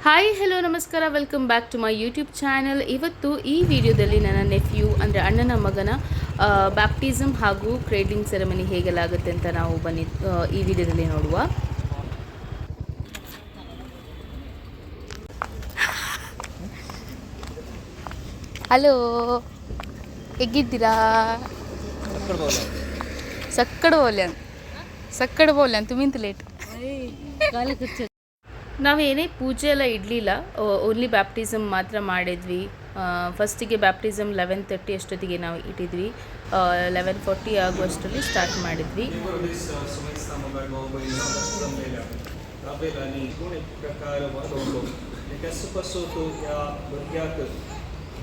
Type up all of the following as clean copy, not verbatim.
Hi hello ನಮಸ್ಕಾರ, welcome back to my YouTube channel. ಇವತ್ತು ಈ ವಿಡಿಯೋದಲ್ಲಿ ನನ್ನ ನೆಫ್ಯೂ ಅಂದರೆ ಅಣ್ಣನ ಮಗನ ಬ್ಯಾಪ್ಟಿಸಮ್ ಹಾಗೂ ಕ್ರೇಡ್ಲಿಂಗ್ ಸೆರೆಮನಿ ಹೇಗೆಲ್ಲ ಆಗುತ್ತೆ ಅಂತ ನಾವು ಬನ್ನಿ ಈ ವಿಡಿಯೋದಲ್ಲಿ ನೋಡುವ. ಹಲೋ, ಹೇಗಿದ್ದೀರಾ? ಸಕ್ಕಡ ಬೋಲ್ಯಾನ್ ಸಕ್ಕಡ ಬೋಲ್ಯಾನ್ ತುಮಿಂತ ಲೇಟ್. ನಾವೇನೇ ಪೂಜೆ ಎಲ್ಲ ಇಡಲಿಲ್ಲ, ಓನ್ಲಿ ಬ್ಯಾಪ್ಟಿಸಮ್ ಮಾತ್ರ ಮಾಡಿದ್ವಿ. ಫಸ್ಟಿಗೆ ಬ್ಯಾಪ್ಟಿಸಮ್ 11:30 ಅಷ್ಟೊತ್ತಿಗೆ ನಾವು ಇಟ್ಟಿದ್ವಿ. 11:40 ಆಗುವಷ್ಟರಲ್ಲಿ ಸ್ಟಾರ್ಟ್ ಮಾಡಿದ್ವಿ. निवड दीस सुमेस्ता मोगाळ भाव भयणीनो जमलेल्या राबेल आनी गुण एक प्रकार वाडोवलो एका सुपसो तूं ह्या भुरग्याक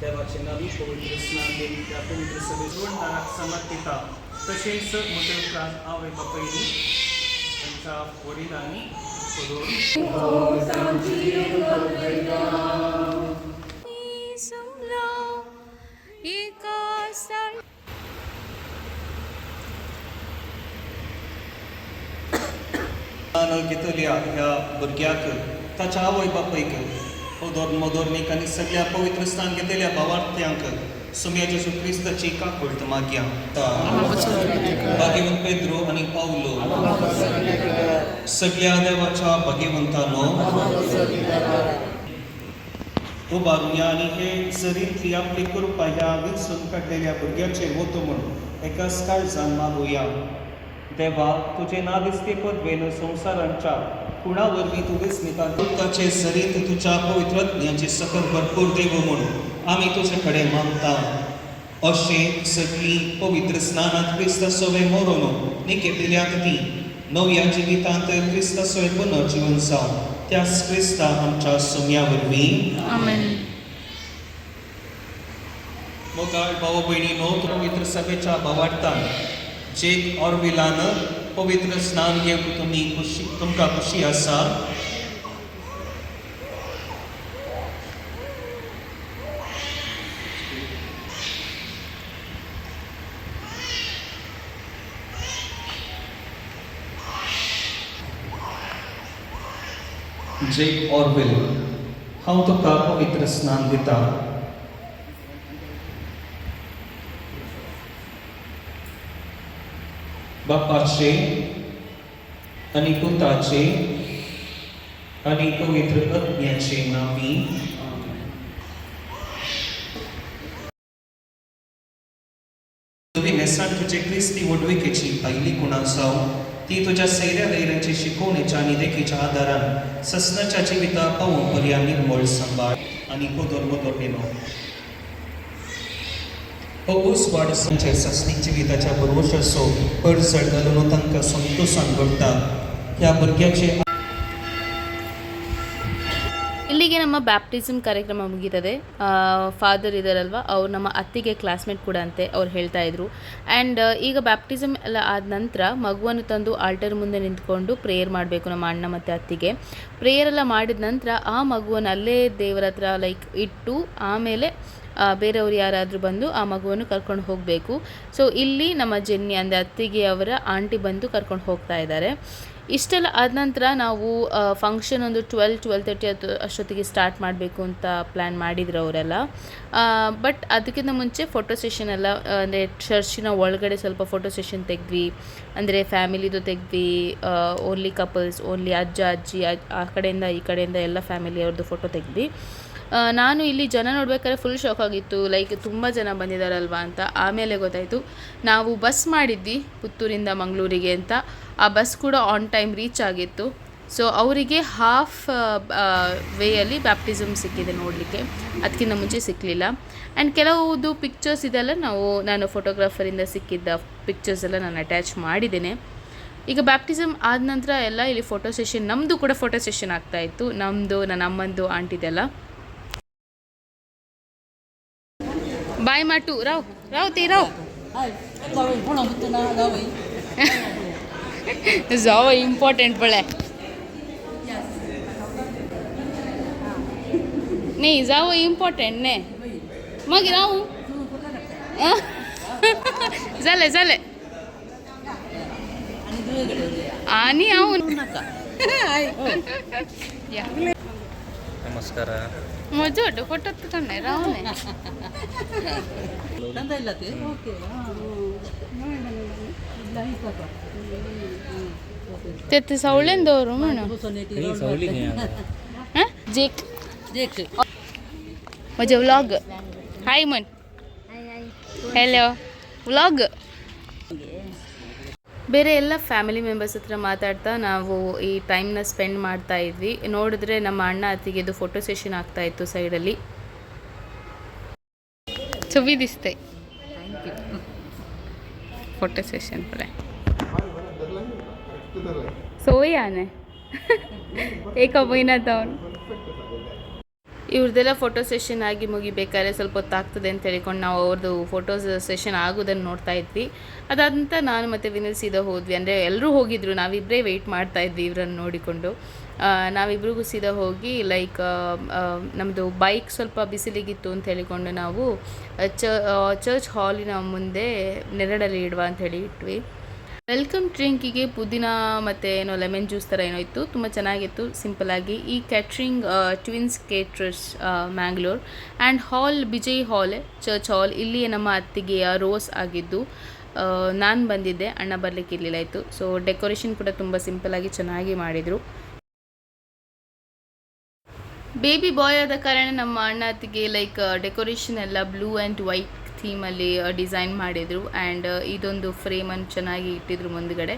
देवाचे नवी पवित्र स्नान दिवन त्या पवित्र सभे जोडणाराक समर्पिता. तशेंच म्हजे उपरांत आवय बापायनी तांच्या वडिलांनी करून घेतल्या ह्या भुरग्याक ताच्या आवय बापायक होदोर मोदोर्नीक आनी सगळ्या पवित्र स्थान घेतल्या भावार्थ्यांक सुम्या जेजू क्रिस्ताची काकुळट मागया. भाग्यवंत पेद्रो आनी पावलो, सगळ्या देवाच्या भाग्यवंतानो, उबारुया आनी हे जरींतली आपली कृपा ह्या विंचून काडलेल्या भुरग्याचेर वतो म्हूण एकाच काळजान मागुया. देवा, तुजे ना दिसते पदवेन संवसारांच्या कुणा वरवीं तूं विस्मिता ताचे सरीत तुज्या पवित्र आत्म्याची सकल भरपूर देव म्हूण आमी तुजे कडेन मागता. अशें सगळीं पवित्र स्नानांत क्रिस्ता सवें मरोन निकेतल्यात ती नव्या जिवितांत क्रिस्ता सवें पुनर्जिवन जावं, त्याच क्रिस्ता आमच्या सुम्या वरवीं. आमेन. मोगाळ भाव भयणीनो, पवित्र सभेच्या भावार्थान जेक ऑर्विलान पवित्र स्नान घेवंक तुमी खुशी तुमकां खुशी आसा? जेक ऑर्विल, हांव तुका पवित्र स्नान दिता. बापाचे आनी पुताचे आनी पवित्र आत्म्याचे नामी. तुवें न्हेसण तुजे क्रिस्ती व्हडविकेची पयली कुणा जावं. ती तुज्या सैऱ्या धैर्याची शिकवणेच्या आनी देखीच्या आदारान ससनाच्या जिविता पावोवंक पर्यान निर्मळ सांबाळ. आनी कोदोर मोदोर दिनो हो उजवाड संचे ससनीक जिविताच्या भरवशाचो पडझड घालून तांकां संतोशान भरता. ह्या भुरग्याचे ಇಲ್ಲಿಗೆ ನಮ್ಮ ಬ್ಯಾಪ್ಟಿಸಮ್ ಕಾರ್ಯಕ್ರಮ ಮುಗೀತದೆ. ಫಾದರ್ ಇದ್ದಾರಲ್ವ, ಅವ್ರು ನಮ್ಮ ಅತ್ತಿಗೆ ಕ್ಲಾಸ್ಮೇಟ್ ಕೂಡ ಅಂತೆ ಅವ್ರು ಹೇಳ್ತಾ ಇದ್ರು. ಆ್ಯಂಡ್ ಈಗ ಬ್ಯಾಪ್ಟಿಸಮ್ ಎಲ್ಲ ಆದ ನಂತರ ಮಗುವನ್ನು ತಂದು ಆಲ್ಟರ್ ಮುಂದೆ ನಿಂತ್ಕೊಂಡು ಪ್ರೇಯರ್ ಮಾಡಬೇಕು ನಮ್ಮ ಅಣ್ಣ ಮತ್ತು ಅತ್ತಿಗೆ. ಪ್ರೇಯರ್ ಎಲ್ಲ ಮಾಡಿದ ನಂತರ ಆ ಮಗುವನ್ನು ಅಲ್ಲೇ ದೇವರ ಹತ್ರ ಲೈಕ್ ಇಟ್ಟು ಆಮೇಲೆ ಬೇರೆಯವರು ಯಾರಾದರೂ ಬಂದು ಆ ಮಗುವನ್ನು ಕರ್ಕೊಂಡು ಹೋಗಬೇಕು. ಸೊ ಇಲ್ಲಿ ನಮ್ಮ ಜೆನ್ನಿ ಅಂದರೆ ಅತ್ತಿಗೆ ಅವರ ಆಂಟಿ ಬಂದು ಕರ್ಕೊಂಡು ಹೋಗ್ತಾ ಇದ್ದಾರೆ. ಇಷ್ಟೆಲ್ಲ ಆದ ನಂತರ ನಾವು ಫಂಕ್ಷನ್ ಒಂದು 12, 12:30 ಅಷ್ಟೊತ್ತಿಗೆ ಸ್ಟಾರ್ಟ್ ಮಾಡಬೇಕು ಅಂತ ಪ್ಲ್ಯಾನ್ ಮಾಡಿದ್ರು ಅವರೆಲ್ಲ. ಬಟ್ ಅದಕ್ಕಿಂತ ಮುಂಚೆ ಫೋಟೋ ಸೆಷನ್ ಎಲ್ಲ, ಅಂದರೆ ಚರ್ಚಿನ ಒಳಗಡೆ ಸ್ವಲ್ಪ ಫೋಟೋ ಸೆಷನ್ ತೆಗೆದ್ವಿ. ಅಂದರೆ ಫ್ಯಾಮಿಲಿದು ತೆಗೆದ್ವಿ, ಓನ್ಲಿ ಕಪಲ್ಸ್, ಓನ್ಲಿ ಅಜ್ಜ ಅಜ್ಜಿ, ಆ ಕಡೆಯಿಂದ ಈ ಕಡೆಯಿಂದ ಎಲ್ಲ ಫ್ಯಾಮಿಲಿಯವ್ರದ್ದು ಫೋಟೋ ತೆಗೆದ್ವಿ. ನಾನು ಇಲ್ಲಿ ಜನ ನೋಡ್ಬೇಕಾದ್ರೆ ಫುಲ್ ಶಾಕ್ ಆಗಿತ್ತು, ಲೈಕ್ ತುಂಬ ಜನ ಬಂದಿದ್ದಾರಲ್ವಾ ಅಂತ. ಆಮೇಲೆ ಗೊತ್ತಾಯಿತು, ನಾವು ಬಸ್ ಮಾಡಿದ್ವಿ ಪುತ್ತೂರಿಂದ ಮಂಗಳೂರಿಗೆ ಅಂತ. ಆ ಬಸ್ ಕೂಡ ಆನ್ ಟೈಮ್ ರೀಚ್ ಆಗಿತ್ತು. ಸೊ ಅವರಿಗೆ ಹಾಫ್ ವೇಯಲ್ಲಿ ಬ್ಯಾಪ್ಟಿಸಮ್ ಸಿಕ್ಕಿದೆ ನೋಡಲಿಕ್ಕೆ, ಅದಕ್ಕಿಂತ ಮುಂಚೆ ಸಿಕ್ಕಲಿಲ್ಲ. ಆ್ಯಂಡ್ ಕೆಲವುದು ಪಿಕ್ಚರ್ಸ್ ಇದೆಲ್ಲ ನಾನು ಫೋಟೋಗ್ರಾಫರಿಂದ ಸಿಕ್ಕಿದ್ದ ಪಿಕ್ಚರ್ಸ್ ಎಲ್ಲ ನಾನು ಅಟ್ಯಾಚ್ ಮಾಡಿದ್ದೇನೆ. ಈಗ ಬ್ಯಾಪ್ಟಿಸಮ್ ಆದ ನಂತರ ಎಲ್ಲ ಇಲ್ಲಿ ಫೋಟೋ ಸೆಷನ್, ನಮ್ಮದು ಕೂಡ ಫೋಟೋ ಸೆಷನ್ ಆಗ್ತಾಯಿತ್ತು, ನಮ್ಮದು, ನನ್ನ ಅಮ್ಮಂದು, ಆಂಟಿದೆಲ್ಲ. ಬಾಯ್ ಮಾಟು ರಾವ್ ರಾವ್ ತಿ ರಾವ್ ಜಾವ ಇಂಪಾರ್ಟೆಂಟ್ ಬಳೆ न्ही जावं इम्पॉर्टंट न्ही मागीर हांव जालें जालें आनी हांव. ನಮಸ್ಕಾರ. मजा फोटो काडनाय रावनाय. ते सावळेन दवरू म्हणून. जेक म्हजे व्लॉग. हाय म्हण. Hello vlog. ಬೇರೆ ಎಲ್ಲ ಫ್ಯಾಮಿಲಿ ಮೆಂಬರ್ಸ್ ಹತ್ರ ಮಾತಾಡ್ತಾ ನಾವು ಈ ಟೈಮ್ನ ಸ್ಪೆಂಡ್ ಮಾಡ್ತಾ ಇದ್ವಿ. ನೋಡಿದ್ರೆ ನಮ್ಮ ಅಣ್ಣ ಅತ್ತಿಗೆದು ಫೋಟೋ ಸೆಷನ್ ಆಗ್ತಾ ಇತ್ತು ಸೈಡಲ್ಲಿ. ಚವಿ ದಿಸ್ತೆ ಫೋಟೋ ಸೆಷನ್ ಪುರ सोयाने ಏಕ ಮಹಿನಾ ತಾವನ್. ಇವ್ರದ್ದೆಲ್ಲ ಫೋಟೋ ಸೆಷನ್ ಆಗಿ ಮುಗಿಬೇಕಾದ್ರೆ ಸ್ವಲ್ಪ ಹೊತ್ತಾಗ್ತದೆ ಅಂತ ಹೇಳಿಕೊಂಡು ನಾವು ಅವ್ರದ್ದು ಫೋಟೋಸ್ ಸೆಷನ್ ಆಗೋದನ್ನು ನೋಡ್ತಾ ಇದ್ವಿ. ಅದಾದ ನಂತರ ನಾನು ಮತ್ತು ವಿನಿಲ್ ಸೀದಾ ಹೋದ್ವಿ. ಅಂದರೆ ಎಲ್ಲರೂ ಹೋಗಿದ್ರು, ನಾವಿಬ್ಬರೇ ವೆಯ್ಟ್ ಮಾಡ್ತಾ ಇದ್ವಿ ಇವರನ್ನು ನೋಡಿಕೊಂಡು. ನಾವಿಬ್ರಿಗೂ ಸೀದಾ ಹೋಗಿ ಲೈಕ್ ನಮ್ಮದು ಬೈಕ್ ಸ್ವಲ್ಪ ಬಿಸಿಲಿಗಿತ್ತು ಅಂತ ಹೇಳಿಕೊಂಡು ನಾವು ಚರ್ಚ್ ಹಾಲಿನ ಮುಂದೆ ನೆರಳಲ್ಲಿ ಇಡುವ ಅಂತ ಹೇಳಿ ಇಟ್ವಿ. Welcome ಡ್ರಿಂಕಿಗೆ ಪುದೀನ ಮತ್ತು ಏನೋ ಲೆಮನ್ ಜ್ಯೂಸ್ ಥರ ಏನೋ ಇತ್ತು. ತುಂಬ ಚೆನ್ನಾಗಿತ್ತು ಸಿಂಪಲಾಗಿ. ಈ catering twins caterers Mangalore and hall Vijay hall, church hall. ಇಲ್ಲಿಯೇ ನಮ್ಮ ಅತ್ತಿಗೆಯ ರೋಸ್ ಆಗಿದ್ದು. ನಾನು ಬಂದಿದ್ದೆ, ಅಣ್ಣ ಬರಲಿಕ್ಕೆ ಇರಲಿಲ್ಲ ಇತ್ತು. ಸೊ ಡೆಕೋರೇಷನ್ ಕೂಡ ತುಂಬ ಸಿಂಪಲಾಗಿ ಚೆನ್ನಾಗಿ ಮಾಡಿದರು. ಬೇಬಿ ಬಾಯ್ ಆದ ಕಾರಣ ನಮ್ಮ ಅಣ್ಣ ಅತ್ತಿಗೆ ಲೈಕ್ ಡೆಕೋರೇಷನ್ ಎಲ್ಲ ಬ್ಲೂ ಆ್ಯಂಡ್ ವೈಟ್ ಥೀಮಲ್ಲಿ ಡಿಸೈನ್ ಮಾಡಿದರು. ಆ್ಯಂಡ್ ಇದೊಂದು ಫ್ರೇಮನ್ನು ಚೆನ್ನಾಗಿ ಇಟ್ಟಿದ್ರು ಮುಂದ್ಗಡೆ.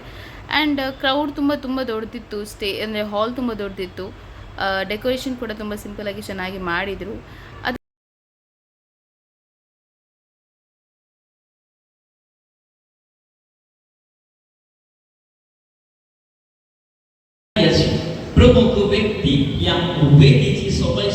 ಆ್ಯಂಡ್ ಕ್ರೌಡ್ ತುಂಬ ತುಂಬ ದೊಡ್ಡದಿತ್ತು. ಸ್ಟೇ ಅಂದರೆ ಹಾಲ್ ತುಂಬ ದೊಡ್ಡದಿತ್ತು. ಡೆಕೋರೇಷನ್ ಕೂಡ ತುಂಬ ಸಿಂಪಲಾಗಿ ಚೆನ್ನಾಗಿ ಮಾಡಿದರು ಅದು. प्रमुख व्यक्ती या वेदीची सोपाई.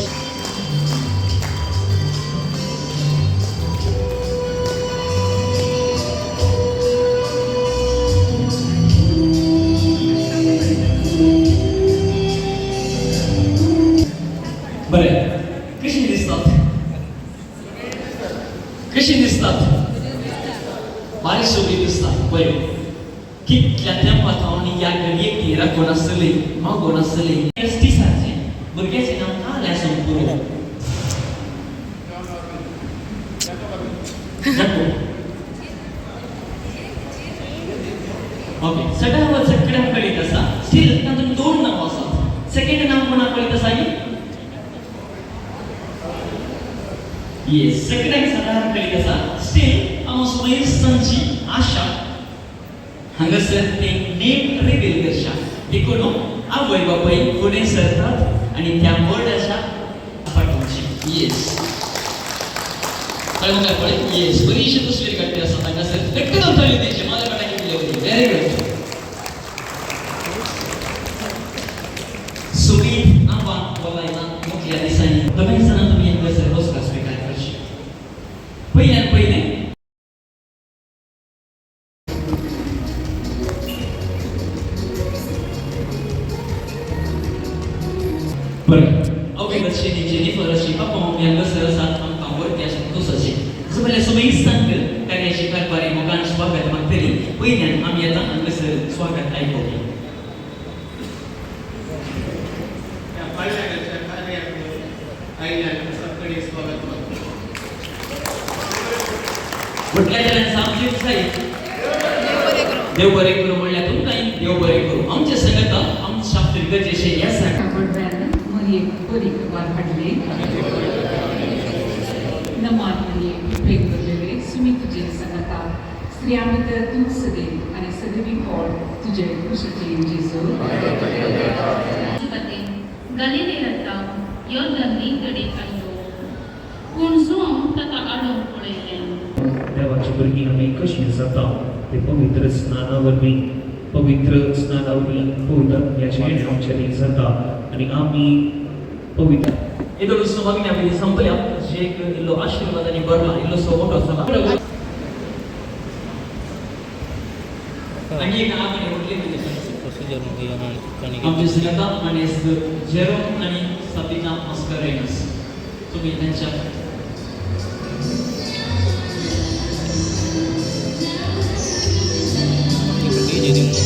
बरें, कशी दिसतात, कशी दिसतात? बारीक सोबीत दिसतात. बरें, कितल्या तेंपा थावन ह्या घडयेक ती राखून आसतली, मागून आसतली. दिसाचें भुरग्याचें नांव काल आसूंक पुरो. जाको. ओके, सगळ्या सगळ्यांक कळीत आसा. स्टील तातूंत दोन नांव आसात. सेकंड नांव कोणाक कळीत आसा? येस, सगळ्यांक सदां कळीत आसा. स्टील हांव सुमेस्तांची आशा हांगासर ते नेम रिवील करच्या देखून आवय बापाय फुडें सरतात आनी त्या वर्डाच्या पाठोवची. येस, कळ्ळें मुखार पळय. येस, बरीशी तस्वीर काडटी आसा हांगासर. एकदम ताळयो दिवची. माझ्या कोणाक दिले. Very good. सुमीत नांवान बोलायना मुखल्या दिसांनी दोगांय जाणां तुमी हांगासर बसका स्विकार करची. पयल्यान पयलें. बरें, अवय भशेन जेनिफर अशी पापा मम्मी हांगासर आसात. आमकां वरती आसून तुसाची जाल्यार सुमेस्तांक कार्याची कारभारी मोगान स्वागत मागतली. पयल्यान आमी आतां हांगासर स्वागत आयकोवया. ह्या पाळण्याच्या कार्याक आयल्यान सगळे स्वागत मागता. म्हटल्या जाल्यार सामकें जाय. देव बरें करूं म्हणल्यार तुमकांय देव बरें करूं. आमचे संगता आमच्या फिरगजेशें ह्या सांग. व्हडल्यान मरियेक बरी खबर हाडली. नमान मरिये, कृपेन भरलेले, सुमी तुजे सांगाता. स्त्रियां भितर तूं सदेव आनी सदैवी फळ तुजे कुशीचें जेजू. गलिलेयता योर्दन न्हंयकडेन आयलो, पूण जुआंव ताका आडोवंक पळयलें. देवाची भुरगीं आमी कशीं जाता ते पवित्र स्नाना वरवीं. पवित्र स्नाना वरवीं पवित्र आत्म्याचें येणें आमच्यानी जाता आनी आमी पवित्र. येदोळ मागण्या पयलीं संपल्या. जे इल्लो आशिर्वाद आनी भरला इल्लोसो मोठो जाला आनी एक आंकडे उरले. प्रोसिजर मुगयना. आमचे संगता मानेस्त जेरोम आनी सबिना मस्करेनस, तुमी त्यांच्या डीजे दिवंक.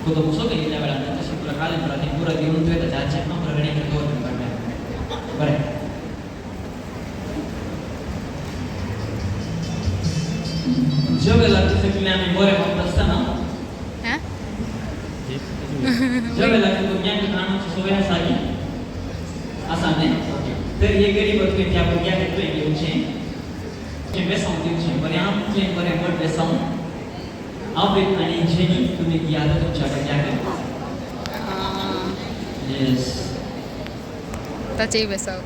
तुका मुसो केल्ल्या वेळार तशें पुरा काल पुरा ती पुरा दिवन तुवें ताच्या हातचें पुरा रेडी करून दवरलें बरें. ज्या वेळार सगळें आमी बरें म्हणटा आसतना ज्या वेळार भुरग्यांक कानाची संवय आसा की आसा न्ही तर हे गरीब तुवें त्या भुरग्याक तुवें घेवचें तें बेसांव दिवचें बरें आमचें बरें व्हड बेसांव आवय आनी जेनी तुमी दियात तुमच्या भुरग्याक. येस ताचेय बेसांव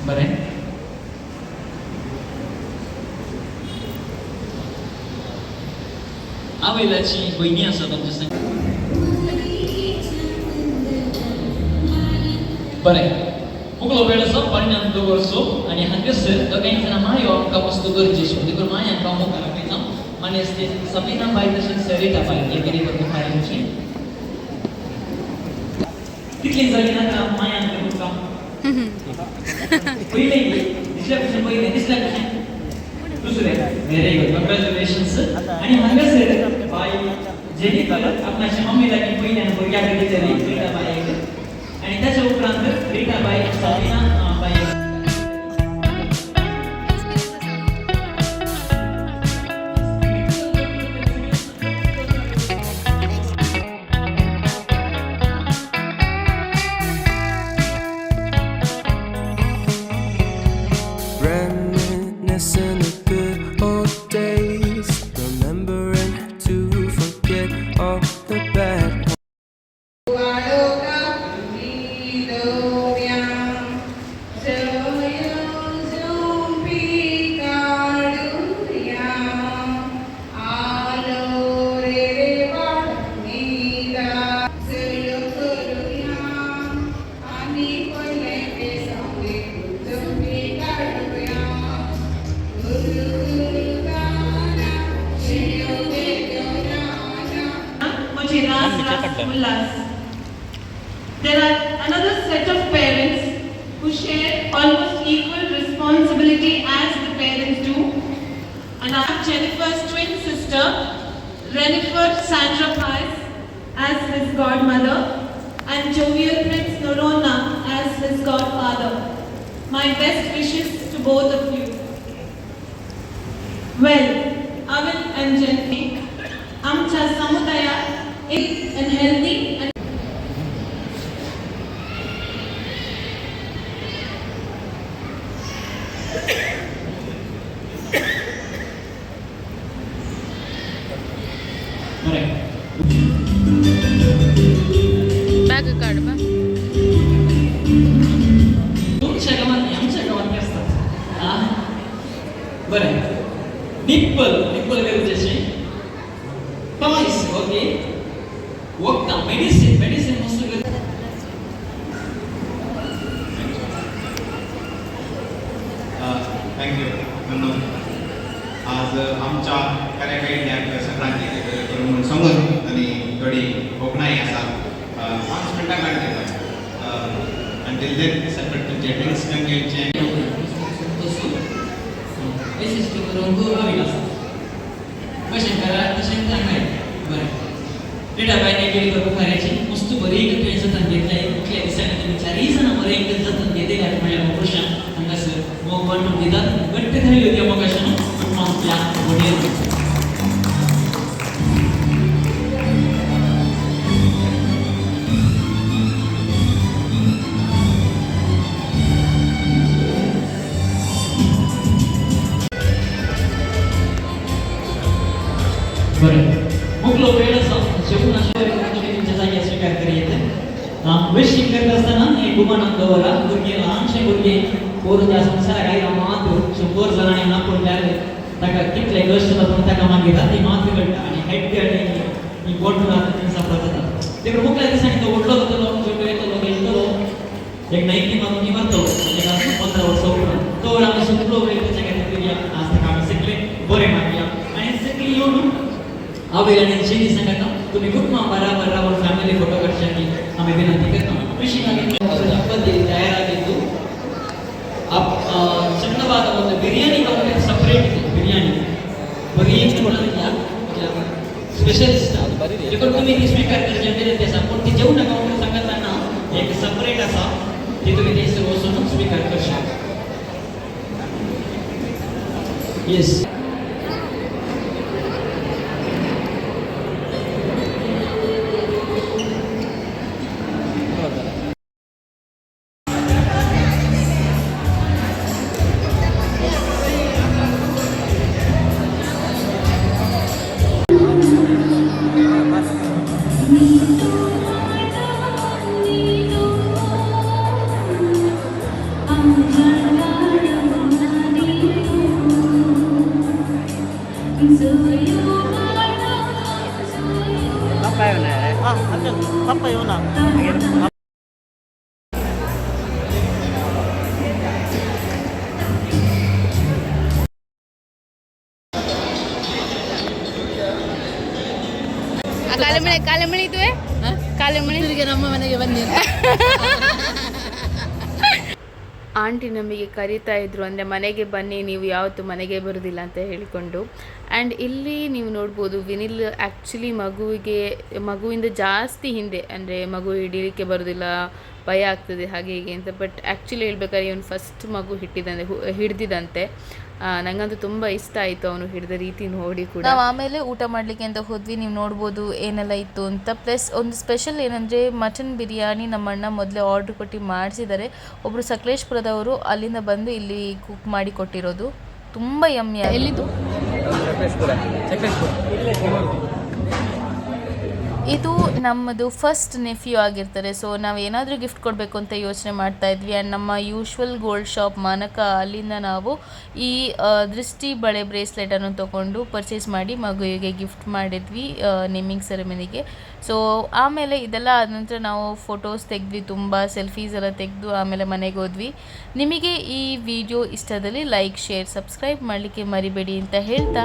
बरें. आवयलाची भयणी आसा तुमच्या संग. बरें मुगलो वेळ आसा परिणाम दवरचो आनी हांगासर दोगांय जाणां मायो आमकां वस्तू गरजेच्यो देखून माय हांकां मुखार आपयता मानेस्त सबिना बाय तशेंच सरिता बाय हे गरीब मुखार येवचें. कितलीं जालीं नाका मायांक तुमकां पयलें दिसल्या भशेन पयलें दिसल्या भशेन दुसरें. Very good congratulations. आनी हांगासर बाय जेनिफर आपणाच्या मम्मी लागीं पयल्यान भुरग्याक दितली रिटा बायक आनी ताच्या उपरांत रिटा बाय सबिना बाय. Reminiscing the good old days, remembering to forget all the bad. Ullas. There are another set of parents who share almost equal responsibility as the parents do. And I have Jennifer's twin sister, Renifer Sandra Pies, as his godmother, and Jovial Prince Norona as his godfather. My best wishes to both of you. Well, Avil and Jenny, आमच्या समुदायात एक and healthy and बरें. Bag काड बा. तुमच्या गांवांत न्ही आमच्या गांवांत आसतात. आं बरें. निप्पल निप्पल गरजेचें. टॉयस ओके वखदां मेडिसीन मेडिसीन मस्त गरजेचें. Thank you म्हणून आज आमच्या कार्यावळीक सगळ्यांनी करून म्हणून सांगून आनी थोडी कोंकणाय आसा 5 मिनटां काडटा. अंटील then separate तुमचे ड्रिंक्स घेवन घेवचे. एसिस्ट करून गोवा आसा कशें करा तशें सांगाय. बरें रिटा बायने केली मुखाराची मस्त बरी एक तुवें जतन घेतलें मुखल्या दिसांनी तुमी चारय जाणां बरें एक जतन घेतलें म्हणल्यार पुरुशां हांगासर मोग वांटून दितात घट्ट धरली होती मोगाशें कुटुंबांतल्या वडील. बरें मुखलो वेळ आसा जेवण आशिल्ले तुमच्या जाग्यार स्विकार करी येता. विशींग करता आसतना हें गुमानाक दवरा भुरगें ल्हानशें भुरगें पोर त्या संवसाराक आयलां मात 100 जाणांनी आपल्यार ताका कितले कश्ट जाता पूण ताका मागीर राती मात कळटा आनी हेड आनी ही बोट रात सापडत जाता. देखून मुखल्या दिसांनी तो व्हडलो जातलो शेवटो येतलो खेळटलो एक नायकी मारून मरतलो म्हणजे 15 वर्सां उपरांत तो आमी सगळो वेळ ताच्या खातीर दिवया. आज ताका आमी सगळे बरें मागया आनी सगळीं येवन आवय आनी जेनी सांगता तुमी कुटुंबा बराबर रावन फॅमिली फोटो काडच्या आमी विनंती करता. विशीं आमी तयार आप चंडवाद ಒಂದು ಬಿರಿಯಾನಿ ಕಂಪ್ಲೀಟ್ ಸಪ್ರೇಟ್ ಇದೆ ಬಿರಿಯಾನಿ. स्पेशल दिसता. देखून तुमी ती स्विकार करची विनंती आसा. पूण ती जेवण नाका म्हणून सांगत ना, एक सेपरेट आसा, ती तुमी थंयसर वचून स्विकार करशात. येस. ಕಾಲೆಮಳೆ ಕಾಲೆಮಳೆ ಇದುವೆ ಕಾಲೆಮಳೆ. ನಮ್ಮ ಮನೆಗೆ ಬನ್ನಿ. ಆಂಟಿ ನಮಗೆ ಕರೀತಾ ಇದ್ರು, ಅಂದರೆ ಮನೆಗೆ ಬನ್ನಿ, ನೀವು ಯಾವತ್ತೂ ಮನೆಗೆ ಬರೋದಿಲ್ಲ ಅಂತ ಹೇಳಿಕೊಂಡು. ಆ್ಯಂಡ್ ಇಲ್ಲಿ ನೀವು ನೋಡ್ಬೋದು, ವಿನಿಲ್ ಆ್ಯಕ್ಚುಲಿ ಮಗುವಿಗೆ ಮಗುವಿಂದ ಜಾಸ್ತಿ ಹಿಂದೆ, ಅಂದರೆ ಮಗು ಹಿಡೀಲಿಕ್ಕೆ ಬರೋದಿಲ್ಲ, ಭಯ ಆಗ್ತದೆ, ಹಾಗೆ ಹೀಗೆ ಅಂತ. ಬಟ್ ಆ್ಯಕ್ಚುಲಿ ಹೇಳ್ಬೇಕಾದ್ರೆ ಇವನು ಫಸ್ಟ್ ಮಗು ಹಿಟ್ಟಿದಂತೆ ಹಿಡ್ದಿದಂತೆ. ನನಗಂತೂ ತುಂಬ ಇಷ್ಟ ಆಯಿತು ಅವನು ಹಿಡಿದ ರೀತಿ ನೋಡಿ ಕೂಡ. ನಾವು ಆಮೇಲೆ ಊಟ ಮಾಡಲಿಕ್ಕೆ ಅಂತ ಹೋದ್ವಿ. ನೀವು ನೋಡ್ಬೋದು ಏನೆಲ್ಲ ಇತ್ತು ಅಂತ. ಪ್ಲಸ್ ಒಂದು ಸ್ಪೆಷಲ್ ಏನಂದರೆ ಮಟನ್ ಬಿರಿಯಾನಿ ನಮ್ಮ ಅಣ್ಣ ಮೊದಲೇ ಆರ್ಡ್ರ್ ಕೊಟ್ಟು ಮಾಡಿಸಿದ್ದಾರೆ. ಒಬ್ಬರು ಸಕಲೇಶ್ಪುರದವರು ಅಲ್ಲಿಂದ ಬಂದು ಇಲ್ಲಿ ಕುಕ್ ಮಾಡಿ ಕೊಟ್ಟಿರೋದು. ತುಂಬ ಯಮ್ಮಿ. ಎಲ್ಲಿದು ಇದು? ನಮ್ಮದು ಫಸ್ಟ್ ನೆಫ್ಯೂ ಆಗಿರ್ತಾರೆ. ಸೊ ನಾವು ಏನಾದರೂ ಗಿಫ್ಟ್ ಕೊಡಬೇಕು ಅಂತ ಯೋಚನೆ ಮಾಡ್ತಾ ಇದ್ವಿ. ಆ್ಯಂಡ್ ನಮ್ಮ ಯೂಶ್ವಲ್ ಗೋಲ್ಡ್ ಶಾಪ್ ಮಾನಕ, ಅಲ್ಲಿಂದ ನಾವು ಈ ದೃಷ್ಟಿ ಬಳೆ ಬ್ರೇಸ್ಲೆಟನ್ನು ತೊಗೊಂಡು ಪರ್ಚೇಸ್ ಮಾಡಿ ಮಗುವಿಗೆ ಗಿಫ್ಟ್ ಮಾಡಿದ್ವಿ ನೇಮಿಂಗ್ ಸೆರೆಮನಿಗೆ. ಸೊ ಆಮೇಲೆ ಇದೆಲ್ಲ ಆದ ನಂತರ ನಾವು ಫೋಟೋಸ್ ತೆಗೆದ್ವಿ, ತುಂಬ ಸೆಲ್ಫೀಸ್ ಎಲ್ಲ ತೆಗೆದು ಆಮೇಲೆ ಮನೆಗೆ ಹೋದ್ವಿ. ನಿಮಗೆ ಈ ವಿಡಿಯೋ ಇಷ್ಟದಲ್ಲಿ ಲೈಕ್, ಶೇರ್, ಸಬ್ಸ್ಕ್ರೈಬ್ ಮಾಡಲಿಕ್ಕೆ ಮರಿಬೇಡಿ ಅಂತ ಹೇಳ್ತಾ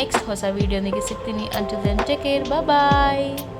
ನೆಕ್ಸ್ಟ್ ಹೊಸ ವೀಡಿಯೋನಿಗೆ ಸಿಗ್ತೀನಿ. Until then, take care, bye.